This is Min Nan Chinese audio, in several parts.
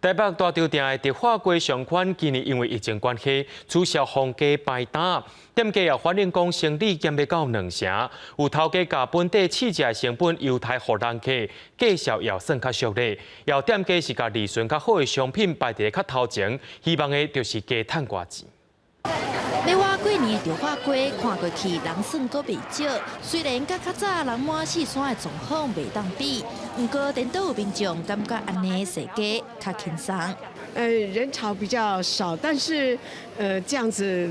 台北大稻埕的迪化街商圈今年因為疫情關係取消逢街擺擔，店家也反映講生理減欲到兩成，有頭家共本地試食的成本優待予人客，價數也算較俗咧。有店家是共利潤較好的商品擺佇咧較頭前，希望的就是加趁偌錢。欲倚過年的迪化街，看過去人算閣袂少。雖然佮較早人滿四山的狀況袂當比，毋過顛倒有民眾感覺按呢踅街較輕鬆。人潮比較少，但是這樣子，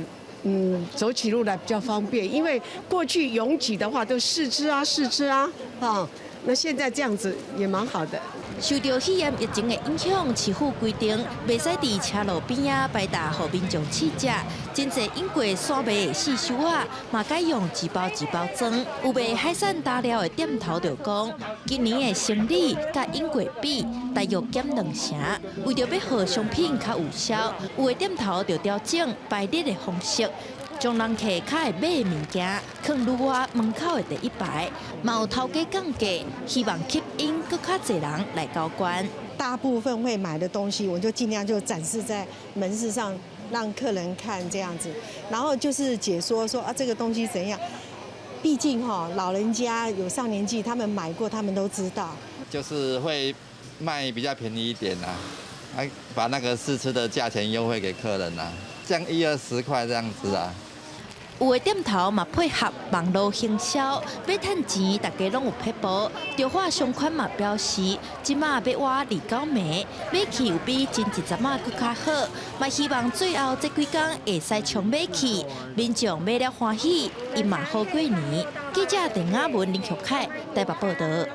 走起路來比較方便。因為過去擁擠的話，都試吃啊，試吃啊，啊，那現在這樣子也蠻好的。受著肺炎疫情的影響，市府規定袂使佇車路邊仔擺擔予民眾試食。真濟湧過煞賣的四手仔，嘛改用一包一包裝。有賣海產大料的店頭就講，今年的生理佮湧過比，大約減兩成。為著欲予商品較有銷，有的店頭就調整排列的方式，將人客較會買物件，囥愈倚門口的第一排。嘛有頭家降價，希望吸引閣較濟人來交關。大部分會買的東西，我就盡量就展示在門市上，讓客人看這樣子。然後就是解說說啊，這個東西怎樣。畢竟哈，老人家有上年紀，他們買過，他們都知道。就是會賣比較便宜一點啊，把那個試吃的價錢優惠給客人啊，降一二十塊這樣子啊。有的店頭嘛配合網路行銷，欲趁錢，大家攏有撇步。迪化商圈嘛表示，這馬欲倚29暝，買氣有比前一陣仔閣較好，嘛希望最後這幾工會使衝買氣，民眾買了歡喜，𪜶嘛好過年。記者鄧雅文、林玉凱台北報道。